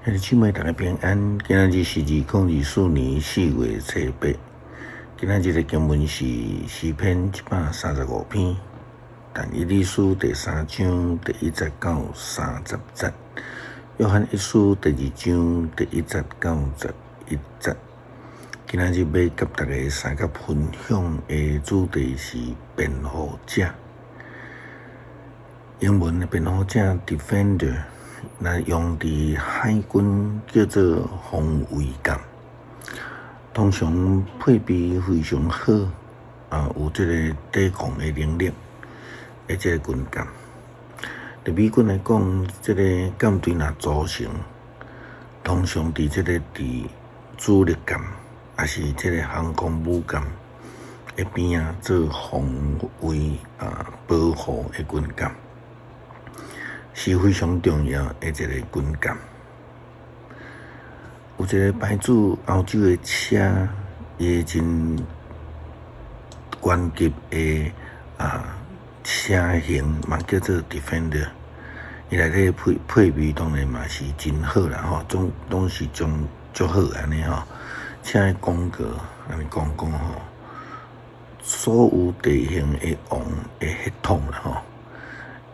兄弟姊妹，大家平安。今仔日是2024年4月初8。今仔日的經文是詩篇135篇，但以理書第三章第一節到30節，約翰一書第二章第一節到11節。今仔日欲佮大家相佮分享的主題是辯護者。英文的辯護者（defender），若用佇海軍叫做防衛艦，通常配備非常好，有這个抵抗的能力的這个軍艦。佇美軍來講，這个艦隊若組成，通常佇這个佇主力艦，抑是這个航空母艦的邊仔做防衛保護的軍艦，是非常重要的一个軍艦。有一个牌子，歐洲的車，伊真懸級的車型嘛叫做 Defender，伊內底配備當然嘛是真好啦吼，總攏是種足好按呢吼。車的廣告按呢講講吼，所有地形的王的血統啦吼。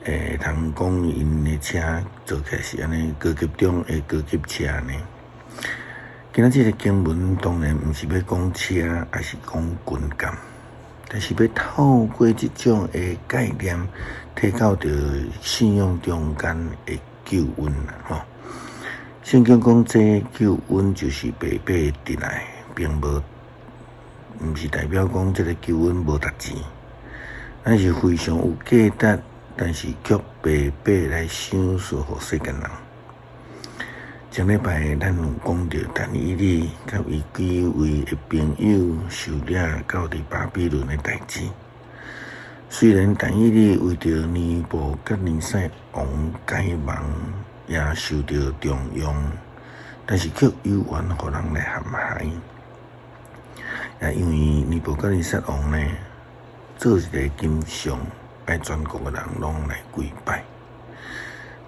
會通講𪜶的車做起來是按呢高級中的高級車呢。今仔這个經文當然毋是欲講車，抑是講軍艦，但是欲透過這種的概念，提到著信仰中間的救恩啦吼。聖經講這救恩就是白白得來，並無毋是代表講這个救恩無值錢，咱是非常有價值，但是卻白白來賞賜予世間人。上禮拜咱有講著，但以理佮伊幾位的朋友受掠到佇巴比倫的代誌。雖然但以理為著尼布甲尼采王解夢，也受著重用，但是卻有緣予人來陷害。也因為尼布甲尼撒王呢，做一个金像，愛全國的人攏來跪拜。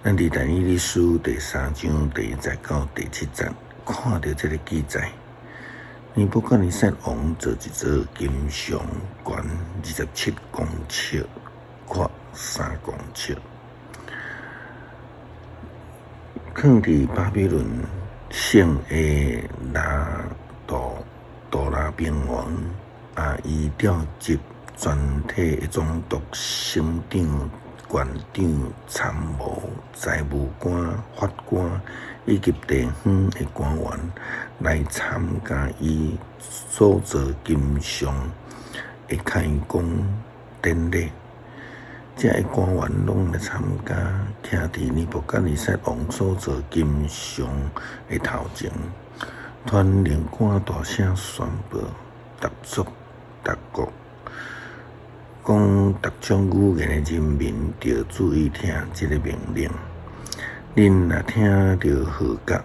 咱佇但以理書第三章第一節到第七節看著這个記載，尼布甲尼撒王造一座金像，懸27公尺，闊3公尺，囥佇巴比倫省的拉多多拉平原，伊調集全體的總督、省長、縣長、參謀、財務官、法官以及地方的官員來參加伊所造金像的開工典禮。這个官員攏來參加，徛佇尼布甲尼撒王所造金像的頭前，傳令官大聲宣布，逐族、逐國，講逐種語言的人民，著注意聽這个命令。恁若聽著號角、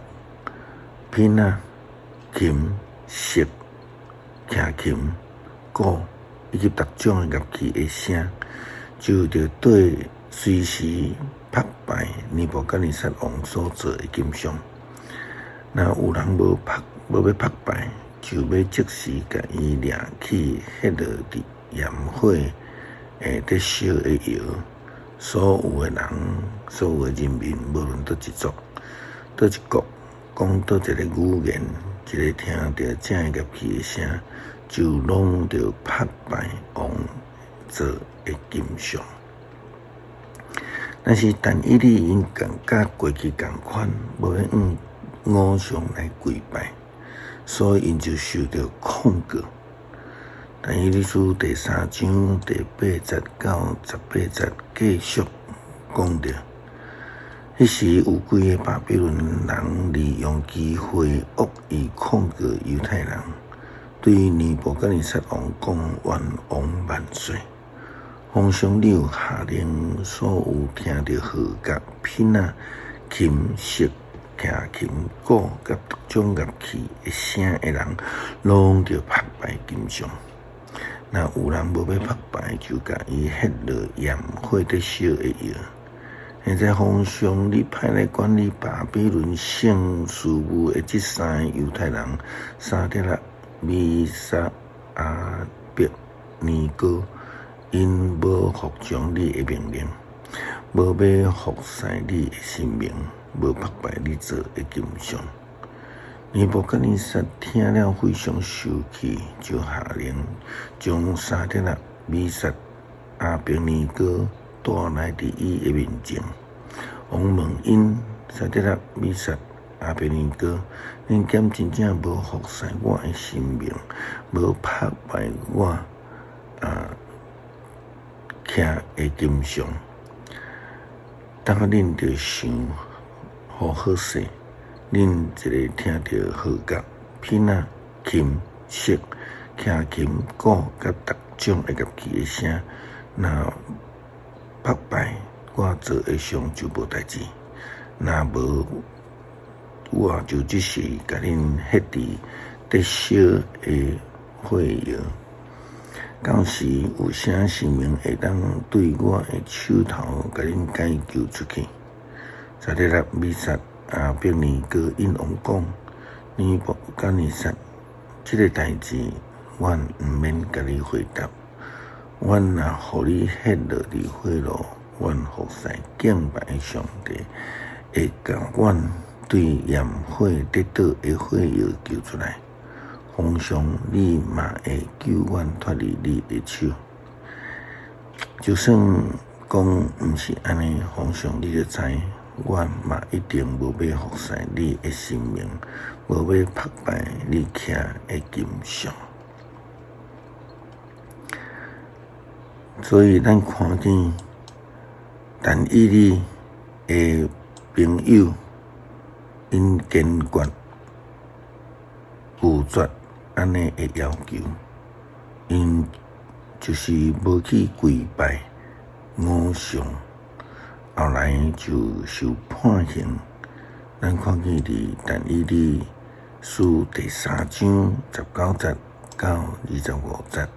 鈿仔、琴、瑟、徛琴、鼓以及逐種樂器的聲，就著對隨時膜拜尼布甲尼撒王所造的金像。若有人無膜無欲膜拜，就欲即時共伊掠去彼落佇炎火佇燒的窯。所有的人，所有的人民，無論佗一族、佗一國，講佗一个語言，一个聽著這个樂器的聲，就攏著膜拜王造的金像。但是但以理𪜶佮過去仝款，無欲向偶像來跪拜，所以𪜶就受著控告。但以理書第三章第八節到18節繼續講著，彼時有幾个巴比倫人利用機會惡意控告猶太人，對尼布甲尼撒王講：願王萬歲！皇上你有下令，所有聽著號角、鈿仔、琴、瑟、徛琴、鼓佮逐種樂器的聲的人，攏著膜拜金像。若有人無欲膜拜，就共伊彼落炎火佇燒的窯。現在皇上，你派來管理巴比倫省事務的這三个猶太人，沙得勒、米煞、亞伯尼歌，𪜶無服從你的命令，無欲服侍你的神明，無膜拜你造的金像。尼布甲尼撒聽了非常受氣，就下令將沙得勒、米煞、亞伯尼歌帶來佇伊的面前。王問𪜶：沙得勒、米煞、亞伯尼歌，恁敢真正無服侍我的神明，無膜拜我徛的金像？當恁著想予好勢，恁一个聽著號角、鈿仔、琴、瑟、徛琴、鼓佮逐種的樂器的聲，若膜拜我造的像就無代誌；若無，我就即時共恁彼佇咧燒的火窯。到時有啥神明會當對我的手頭共恁解救出去？沙得勒、米煞、亞伯尼歌應王講：尼布甲尼撒，這个代誌，阮毋免共你回答。阮若予你彼落佇火爐，阮服侍敬拜的上帝會共阮對炎火得倒的火窯救出來。皇上，你嘛會救阮脫離你的手。就算講毋是按呢，皇上你就知，阮嘛一定無欲服侍你的神明，無欲膜拜你徛的金像。所以咱看見但以理的朋友，𪜶堅決拒絕按呢的要求，𪜶就是無去跪拜偶像，後來就受判刑。咱看見佇但以理書第三章十九節到二十五節，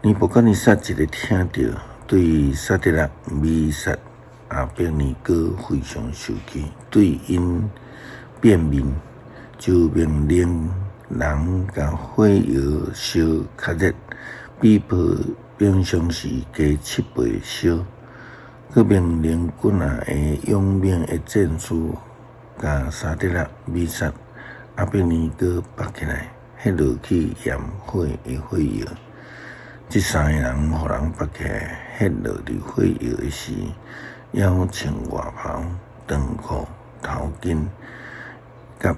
尼布甲尼撒一个聽著，對沙得勒、米煞、亞伯尼歌非常受氣，對𪜶變面，就命令人共火窯燒較熱，比平常時加七倍燒。閣命令幾若个勇猛的戰士，共沙得勒、米煞、亞伯尼歌縛起來，彼落去炎火的火窯。這三个人予人縛起來，彼落佇火窯的時，猶穿外袍、長褲、頭巾佮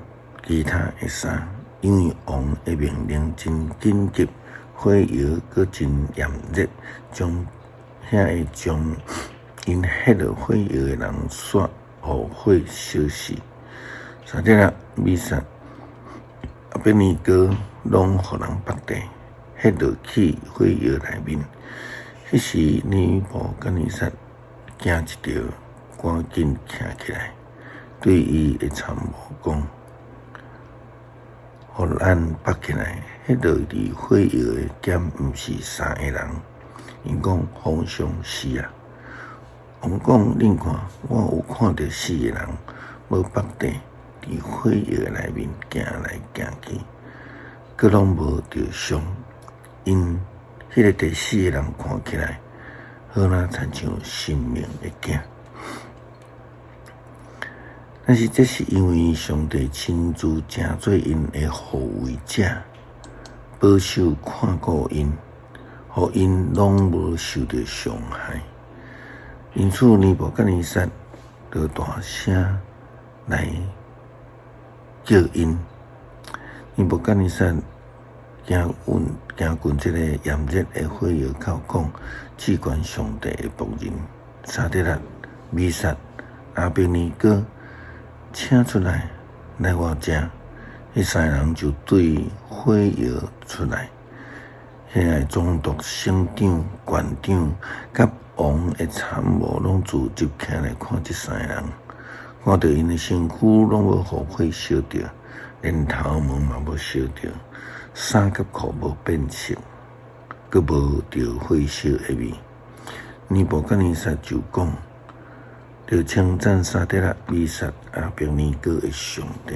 其他的衫，因為王的命令真緊急，火窯閣真炎熱，將遐會將𪜶彼落火窯的人煞予火燒死。沙得勒、米煞、亞伯尼歌攏予人縛著，彼落去火窯內面。彼時尼布甲尼撒驚一著，趕緊徛起來，對伊的參謀講：予咱縛起來，彼落佇火窯的，敢毋是三個人？𪜶講：皇上，是啊。王講：恁看，我有看著四个人無縛著，佇火窯內面行來行去，閣攏無著傷。𪜶彼个第四个人看起來，好若親像神明的囝。但是這是因為上帝親自成做𪜶的護衛者，保守看顧𪜶，予𪜶攏無受著傷害。因此，尼布甲尼撒就大聲來叫𪜶。尼布甲尼撒行近這个炎熱的火窯口，講：至懸上帝的僕人沙得勒、米煞、亞伯尼歌，請出來，來我這。彼三个人就對火窯出來。遐个總督、省長、縣長佮王的參謀攏聚集起來看這三个人，看著𪜶的身軀攏無予火燒著，連頭毛嘛無燒著，衫佮褲無變色，閣無著火燒的味。尼布甲尼撒就講：著稱讚沙得勒、米煞、亞伯尼歌的上帝。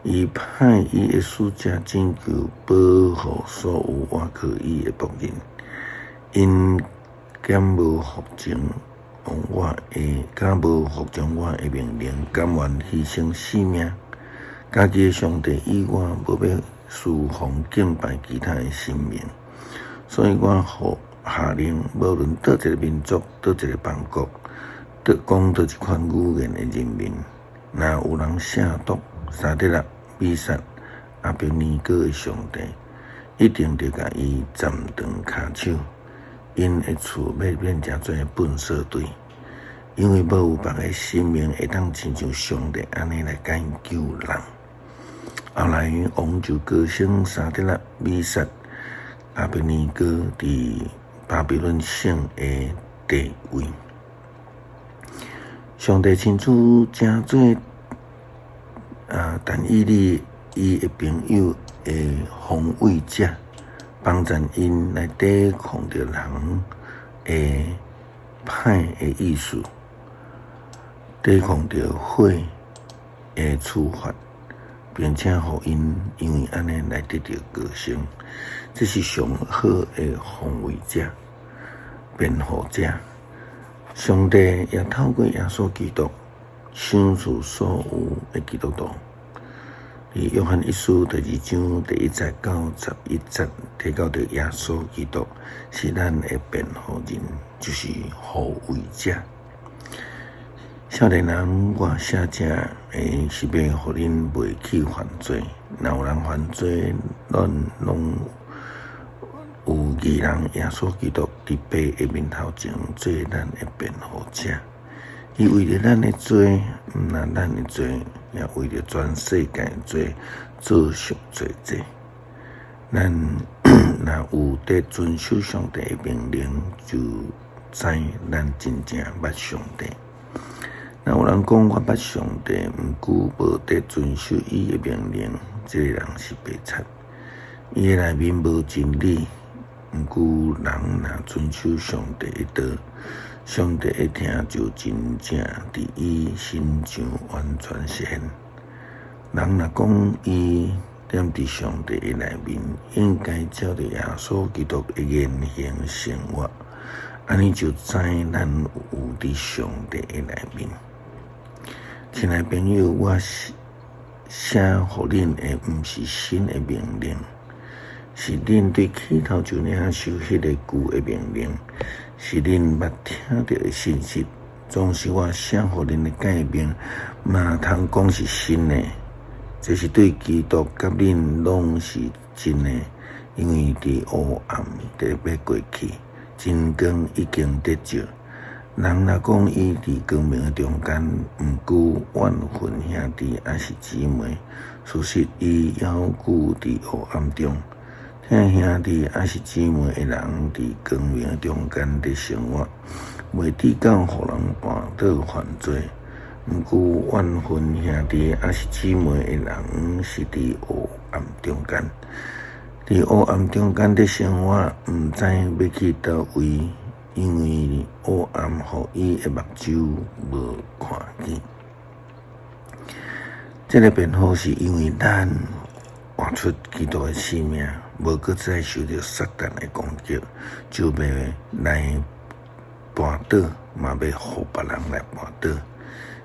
伊派伊的使者拯救保護所有倚靠伊的僕人，𪜶敢無服從我的，敢無服從我的命令，甘願犧牲性命。家己的上帝以外，無欲事奉敬拜其他的神明，所以我予下令，無論佗一个民族、佗一个邦國、佗講佗一款語言的人民，若有人褻瀆沙得勒、米煞、亞伯尼歌的上帝，一定著共伊斬斷跤手，𪜶的厝欲變成做糞掃堆，因為無有別个神明會當親像上帝按呢來解救人。後來王就高升沙得勒、米煞、亞伯尼歌佇巴比倫省的地位。上帝親自成做但以理伊的朋友的防衛者，幫助𪜶來抵抗著人的歹的意思，抵抗著火的處罰，並且予𪜶因為按呢來得著高升。這是上好的防衛者、辯護者。上帝也透過耶穌基督賞賜所有的基督徒。佇約翰一書第二章第一節到11節提到著耶穌基督是咱的辯護人，就是護衛者。少年人，我寫這的是欲予恁袂去犯罪。若有人犯罪，咱攏有義人耶穌基督佇父的面頭前做咱的辯護者。伊為著咱的罪，毋但咱的罪，也為著全世界的罪做贖罪祭。咱若有佇遵守上帝的命令，就知咱真正捌上帝。若有人講我捌上帝，毋過無佇遵守伊的命令，這个人是白賊。伊的內面無真理。毋過人若遵守上帝的道，上帝的疼就真正佇伊身上完全實現。人若講伊踮佇上帝的內面，應該照著耶穌基督的言行生活，按呢就知咱有佇上帝的內面。親愛朋友，我寫予恁的毋是新的命令，是恁對起頭就領受彼個舊的命令，是恁捌聽著的信息。總是我寫予恁的誡命，嘛通講是新的。這是對基督佮恁攏是真的，因為佇黑暗佇欲過去，真光已經得照。人若講伊佇光明的中間，毋過怨恨兄弟抑是姊妹，事實伊猶舊佇黑暗中。疼兄弟抑是姊妹的人，佇光明中間佇生活，袂致到予人絆倒犯罪。毋過怨恨兄弟抑是姊妹的人，是佇黑暗中間，佇黑暗中間佇生活，毋知欲去佗位，因為黑暗予伊的目睭無看見。這个辯護是因為咱活出基督的生命，無閣再受著撒旦的攻擊，就袂來絆倒，嘛欲予別人來絆倒，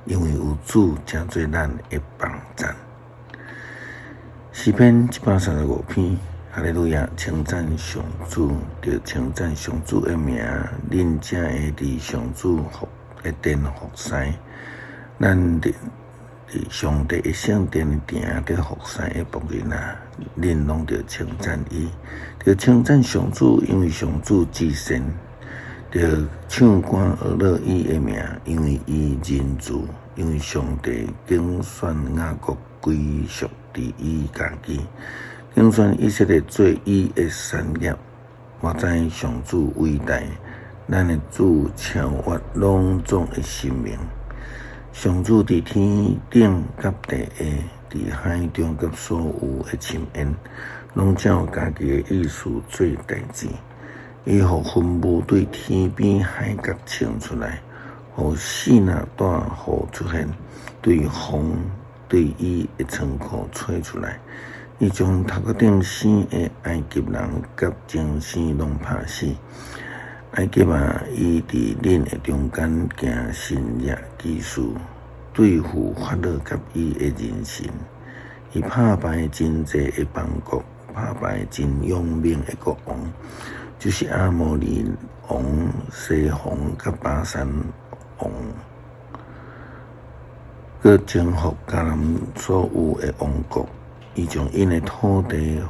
因為有主成做咱的幫贊。詩篇135篇，哈利路亞！稱讚上主，著稱讚上主的名，恁才會佇上主的殿服侍。咱佇上帝的聖殿埕佇服侍的僕人啊，恁攏著稱讚伊，著稱讚上主，因為上主至善。著唱歌學樂伊的名，因為伊仁慈，因為上帝揀選雅各歸屬佇伊家己，揀選以色列做伊的產業。我知上主偉大，咱的主超越攏總的神明。上主佇天頂佮地下，佇海中佮所有的深淵，攏照家己的意思做代誌。伊予雲霧對天邊海角衝出來，予西奈帶雨出現，對風對伊的倉庫吹出來。伊將頭殼頂生的埃及人佮前生攏拍死。埃及啊，伊佇恁的中間行神蹟奇事，對付法老佮伊的人臣。伊拍敗真濟的邦國，拍敗真勇猛的國王，就是亞摩利王西宏佮巴珊王，閣征服迦南所有的王國。伊將𪜶的土地予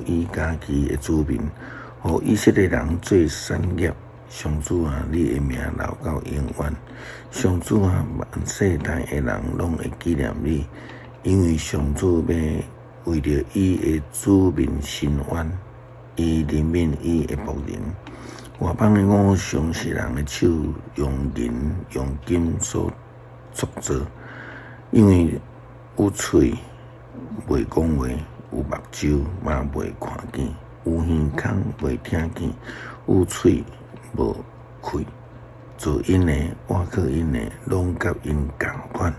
伊家己的子民，予以色列人做產業。上主啊，你的名留到永遠。上主啊，萬世代的人攏會紀念你，因為上主欲為著伊的子民伸冤，伊憐憫伊的僕人。外邦的偶像是人的手用銀用金所鑄造，因為有喙袂講話，有目睭嘛袂看見，有耳孔袂聽見，有喙無氣。做𪜶的、倚靠𪜶的，攏佮𪜶仝款。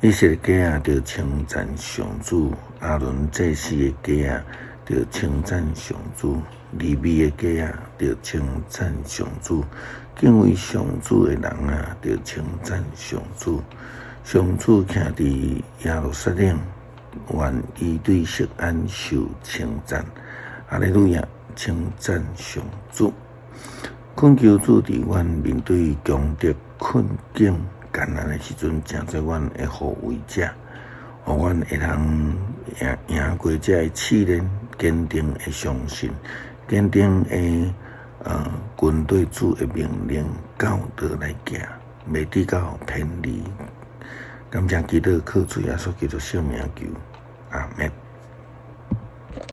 以色列家仔著稱讚上主，亞倫祭司的家仔著稱讚上主，利未的家仔著稱讚上主，敬畏上主的人啊，著稱讚上主。上主徛佇耶路撒冷，願伊對錫安受稱讚。哈利路亞，稱讚上主。懇求主佇阮面對強敵困境艱難的時陣，成做阮的護衛者，予阮會通贏贏過這个試煉，堅定的相信，堅定的跟隨主的命令教導來行，袂致到偏離。感謝基督，靠主耶穌基督聖名求，阿們。